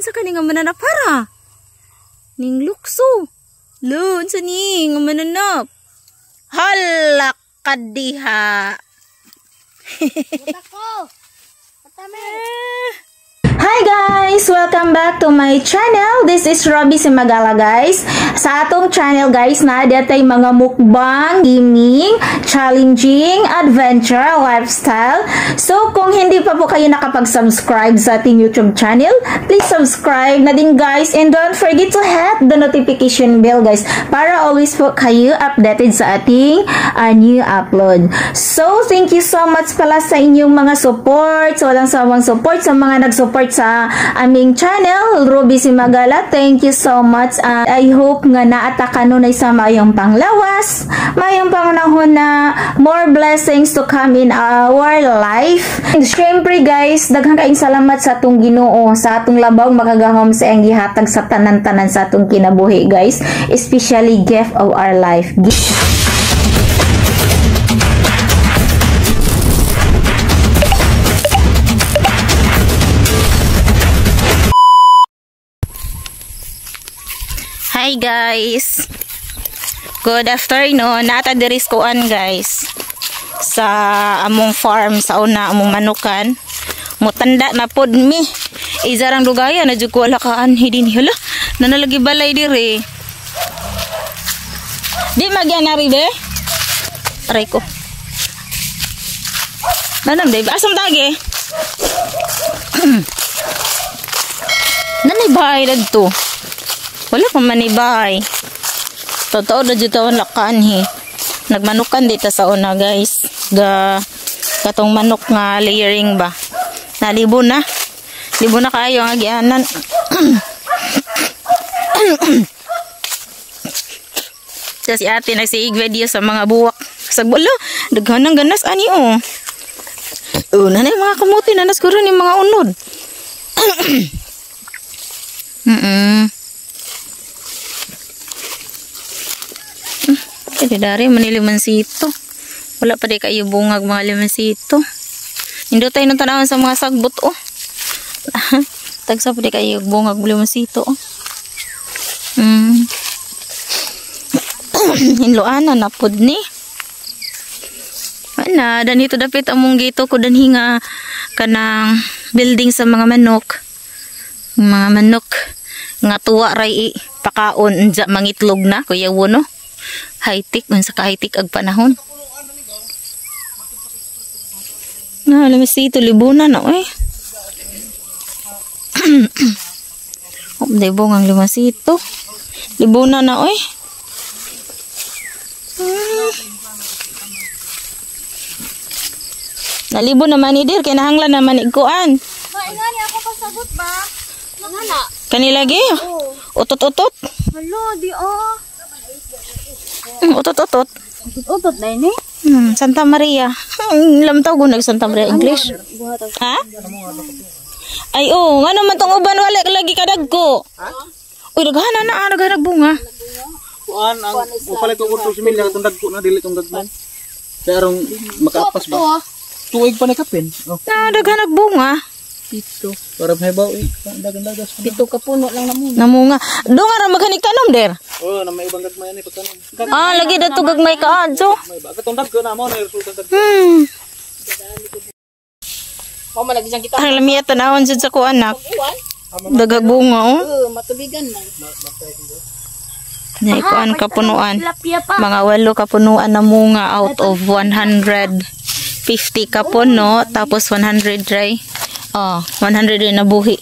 Unsa kani nga mananap para? Ning lukso. Lo, unsa ni nga mananap? Hala kadiha. Ko. Patame. Hi guys! Welcome back to my channel. This is Robbie Cimagala, guys. Sa atong channel, guys, na tay mga mukbang, gaming, challenging, adventure, lifestyle. So kung hindi pa po kayo nakapag-subscribe sa ating YouTube channel, please subscribe na din, guys, and don't forget to hit the notification bell, guys, para always po kayo updated sa ating new upload. So thank you so much pala sa inyong mga support, sa walang sawang support, sa mga nag-support sa aming channel, Ruby Cimagala. Thank you so much. I hope nga naata kanunay sa mayong panglawas, mayong pangunahon na more blessings to come in our life. And syempre guys, daghang kaayong salamat sa atong Ginoo, sa atong labaw makagahom sa iyang gihatag sa tanan-tanan sa atong kinabuhi, guys, especially gift of our life. Hi guys. Good afternoon. Nata diri kuan, guys, sa among farm sa una among manukan. Mutanda na pod mi. Izarang dugaya na jud ko wala ka anhi din. Hala, nanalagi balay diri. Di magyan na be. Aray ko. Nanam day, asam tagi. Nanay bahay dagto. Wala pa man bahay. Totoo na dito ang lakanhi. Nagmanukan dito sa una, guys. Ga katong manok nga layering ba. Nalibo na. Libo na kaayo ang agianan. Kasi ate nagsiig video sa mga buwak. Sagbalo, daghan ng ganas ani oh. Oh, nanay mga kamuti nanas ko rin yung mga unod. Kaya dari manilimansito. Wala pa di kayo bungag mga limansito. Hindi tayo nang tanawon sa mga sagbot oh. Tagsa pa di kayo bungag limansito oh. Hinloan na napod ni. Ana, danito dapit among gito ko danhi nga kanang building sa mga manok. Mga manok nga tuwa ray pakaon unja mangitlog na kuya wono. High-tech, unsa ka high-tech ag panahon. Na, limasito, libuna na, oy. Oh, di ang limasito. Libuna na, oy. Nalibo naman ni dir, kinahanglan naman ikuan. Maingani ako pasagot ba? Nga. Kanila gi? Utot-utot. Hello, di oh. Utot-utot. Utot na ini? Santa Maria. Lamtaw ko nag Santa Maria English. Ha? Ay oh, ngano man tong uban wala lagi kadagko. Uy, daghana na, daghana bunga. Kuan ang upalit ko order sa milya katong dagko na dili tong dagko. Kaya arong makaapas ba? Tuig pa ni kapin. Oh. Na daghana bunga. Pito. Para mahibaw eh, dagan-dagas. Pito ka puno lang namunga. Namunga. Do nga ra maghanig tanom der. Oh, na may ibang gagmay ani pagtanom. Ah, lagi dato gagmay ka adto. May ba katong dagko na mo na resulta dagko. Mao man lagi siyang kita. Ang lamiya tanawon jud sa ko anak. Daghag bunga oh. Matubigan man. Naikuan kapunuan. Mga 8 kapunuan na munga out of 150 kapuno, tapos 100 dry. Oh, 100 rin nabuhi.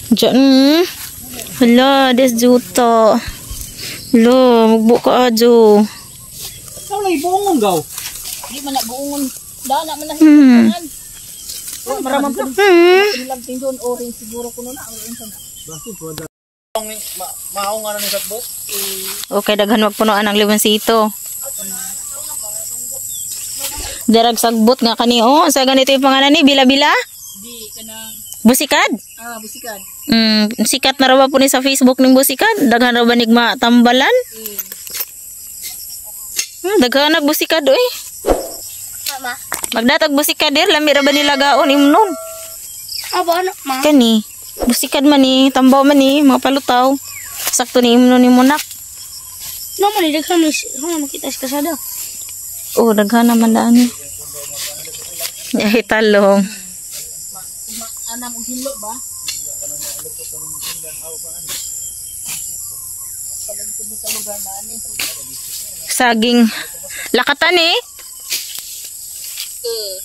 Diyan. Hala, des juta. Hala, magbuka adyo. Sao lay buongon gaw? Di man na buongon. Dana man na. Maramang po. Nilang tindon orange siguro kuno na orange na. Mao nga na ni sakbot. Okay, daghan magpunuan ang limansito. Darag sagbot nga kani oh. Sa ganito yung pangalan ni Bila-bila? Di kanang Busikad? Ah, busikad. Sikat na raw ba po ni sa Facebook ning busikad? Daghan raw ba nigma tambalan? Daghan nag busikad oy. Mama. Magdatag busikad dir, lami ra ba nila gaon imnon? Abo ano, ma? Kani. Busikad man ni, tambaw man ni, mga palutaw. Sakto ni imno ni munak. No man daghan ni hana makita sa kasada. Oh, daghan naman daan ni. Ay, talong. Anam og hilo ba? Saging. Lakatan eh.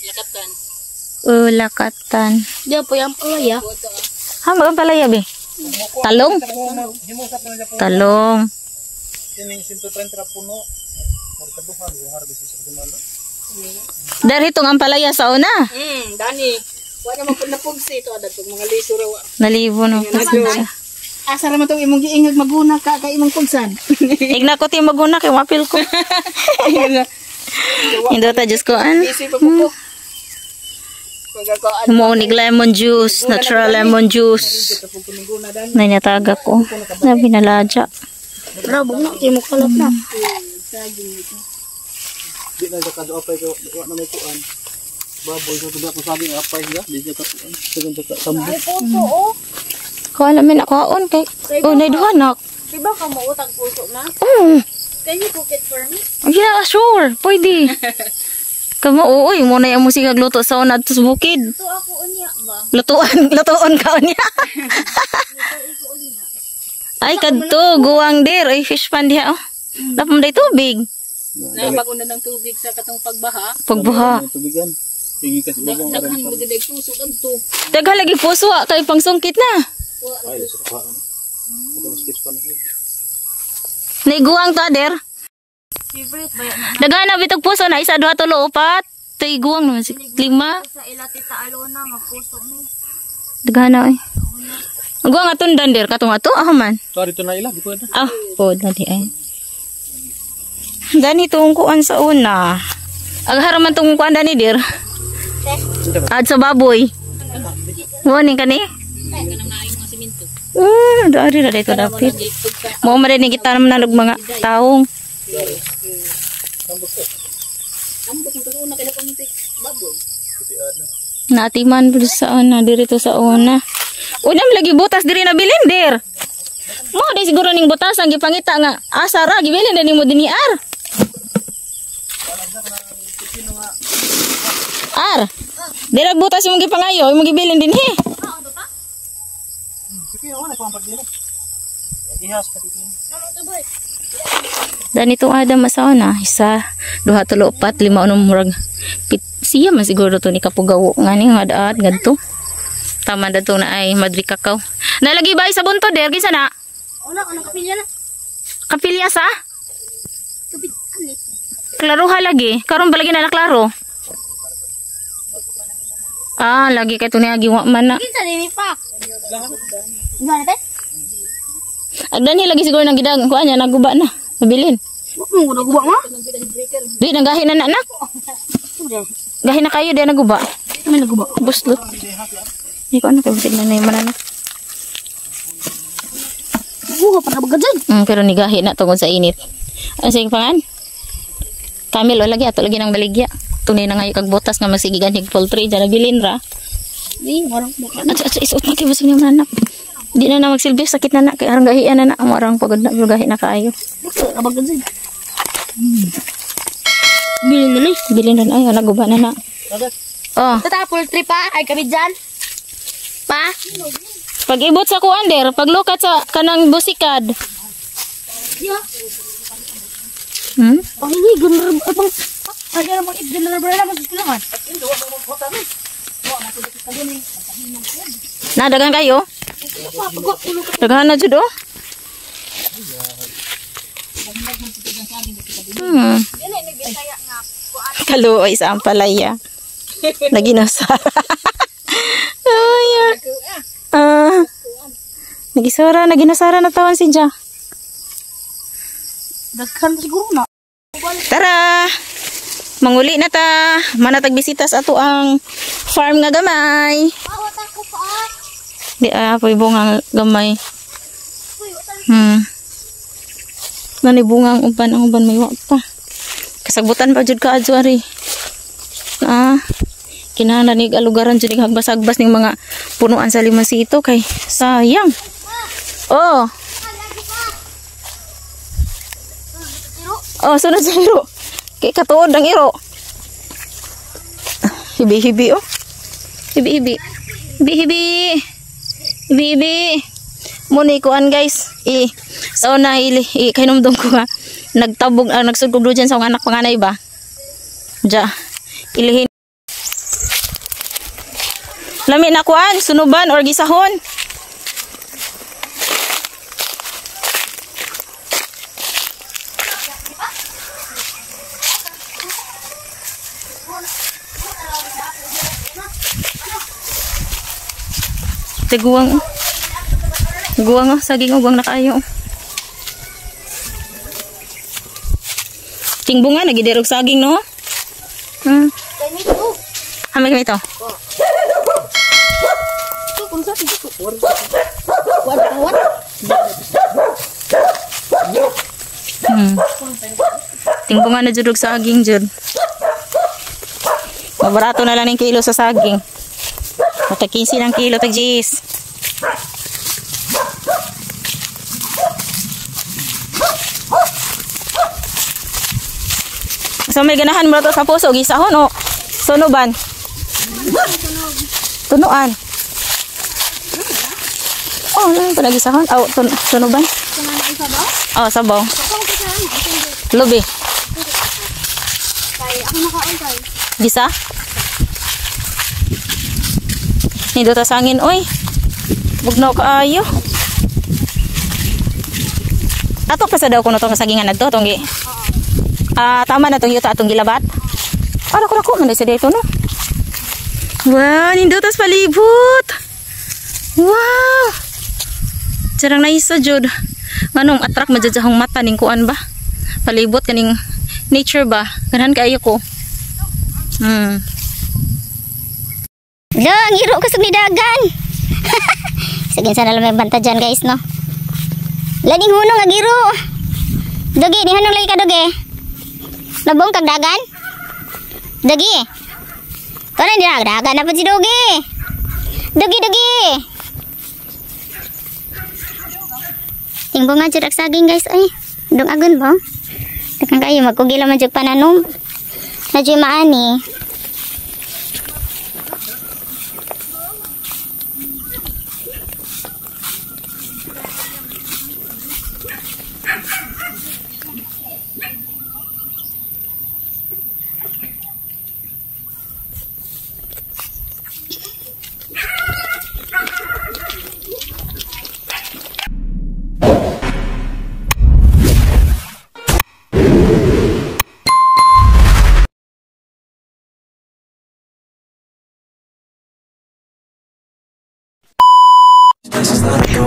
Lakatan. Oh, lakatan. Di po yang palaya. Ha, magang palaya be. Talong. Talong. Kining 130 ra puno. Merkaduha di harvest sa Guatemala. Dari itong ampalaya sa una. Dani. Wa naman pud napugsi ito adat mga liso ra wa. Nalibo no. Pasensya. Asa ra man tong imong giingag maguna ka kay imong pugsan. Igna ko ti maguna kay mapil ko. Indota Diyos ko an. Busy pa po ko. Pagkakuan Mo ni lemon juice, natural lemon juice. Nanyataga ko. Na binaladya. Rabog na kay mo kalap na. Di na ka do apay ko wa na may kuan. Baboy sa tuga ko saging apay ya, di ka kuan. Sagan ka sambo. Ko alam min ako on kay. Oh, nay duha nak. Diba ka mo utang puso ma? Oh, Can you cook it for me? yeah, sure. Pwede. Kamo uoy mo na yung musika gluto sa una adto sa bukid. To ako unya ba? Lutuan, lutuon ka niya. Ay kadto guwang dir ay fish pan diha oh. Dapat day tubig. Na pag-una ng tubig sa katong pagbaha. Pagbuha. Tubigan. Hingi ka sa bagong aran. Daghan mo gid ay puso kadto. Daghan lagi puso ah, kay pangsungkit na. Ay, sa kuan. Ito mas fish pan. Naiguang ta der. Favorite ba yan? Daghan na bitog puso na isa duha tulo upat. Tay guwang naman si lima. Sa ila Tita Alona nga puso ni. Daghan na oy. Ang guwang aton dan der katong ato ah man. So dito na ila, di ko na. Ah, po dali ay. Dani tong kuan sa una. Aghar man tong kuan dani dir. Ad sa baboy. Mo ni kani? Dari ra dito dapit. Mo man ni kita naman og mga taong. Ambot mo una kay pang baboy. Natiman pud sa una diri to sa una. Una man lagi butas diri na bilin dir. Mo di siguro ning butas ang gipangita nga asa ra gibilin din nimo dinhi ar. Ar. Dira butas imong gipangayo, imong gibilin dinhi. Sige, wala ko ang pagdili. Ihas pa dito. Dan itong Adam sa una, isa, duha, tulo, upat, lima, unom, murag. Pit, siya man siguro to ni Kapugawo. Nga ni, nga daat, ngadto. Tama na to na ay madri kakao. Nalagi ba sa bunto, der? Kinsa na? Wala ka nang kapilya na. Kapilya sa? Kapit ani. Klaruha lagi. Karon ba lagi na naklaro? Ah, lagi kay tunay giwa man na. Kinsa ni pa? Gana te? Agdan lagi siguro nang gidang kuan niya naguba na. Mabilin. Mo ko naguba ma. Di nanggahi na na anak. Gahi na kayo di naguba. May naguba. Buslo. Di ko ano kay busig na na yung manana. Buha pa na baga dyan. Pero nigahi na tungod sa init. Ano sa pangan? Camel o lagi ato lagi nang baligya. Tunay na ngayon kag botas nga masigigan hig poultry dyan nabilin ra. Di, warang buka. Atso atso isuot na kay busig niya manak. Di na na magsilbi sakit na na kay arang gahian na na amo arang pagod na pero gahi na kaayo. Buka na baga dyan. Bilin na ni. Bilin rin ay naguba na na. Oh, Tata, poultry pa. Ay, kami dyan. Pa? pag ibot sa kuan der, paglukat sa kanang busikad. Yeah. Hmm? Ang hindi, ganun ay, pang... Ay, ganun pang ganun ba lang sa kailangan? Na dagan kayo? Daghan na jud oh. Kaluoy sa ampalaya. Naginasara. Ay, ah. Nagisara, naginasara na tawan si Ja. Daghan siguro na. Tara! Manguli na ta. Manatag bisita sa ato ang farm nga gamay. Di ah, po'y bunga gamay. Nani bunga ang uban, ang uban may wa pa. Kasagbutan pa jud ka adto ari. Ah. Kinahanglan nig alugaran jud, hagbas-hagbas ning mga punuan sa limonsito kay sayang. Oh. Oh, sunod sa iro. Kay katuod ang iro. Hibi-hibi oh. Hibi-hibi. Hibi-hibi. Hibi-hibi. Muna kuan, guys. I so na ili i kahinumdum ko nga nagtabog, nagsugod dyan sa akong anak panganay ba. Ja. Ilihin. Lami na kuan, sunuban or gisahon. Tiguang oh. Guwang oh, saging oh, guwang na kaayo. Tingbunga nagidirog saging, no? Hamay kami ito. Tingbunga na jud og saging jud. Mabarato na lang ng kilo sa saging. Matag 15 ng kilo, tag 10. So may ganahan mo to sa puso, gisahon o sunuban? Tunuan. Oh, ano pa nagisahon? Oh, sunuban? Oh, sabaw. Lubi. Gisa? Nindot sa angin, oy. Bugnaw kaayo. Ato pa sa daw kuno tong sagingan adto tong gi. Ah, tama na tong yuta atong gilabat. Ara ko ko man sa dito, no. Wow, nindot tas palibot. Wow. Charang naisa jud. Nganong attract man jud sa akong mata ning kuan ba? Palibot kaning nature ba? Ganahan kaayo ko. Lo, ang iro ko sa dagan. Sige, sana lang may banta dyan, guys, no? Lading hunong ang iro. Dogi, di hunong lagi ka, Dogi. Labong kag dagan? Dogi. Kano hindi dagan na po si Dogi. Dogi, Dogi. Tingbo nga jud ang saging, guys. Ay, dong agon ba? Dagan kayo, magkugila man jud pananom. Na jud maani.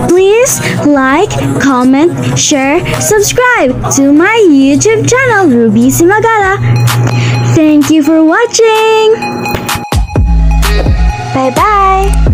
Please like, comment, share, subscribe to my YouTube channel, Ruby Cimagala. Thank you for watching. Bye-bye.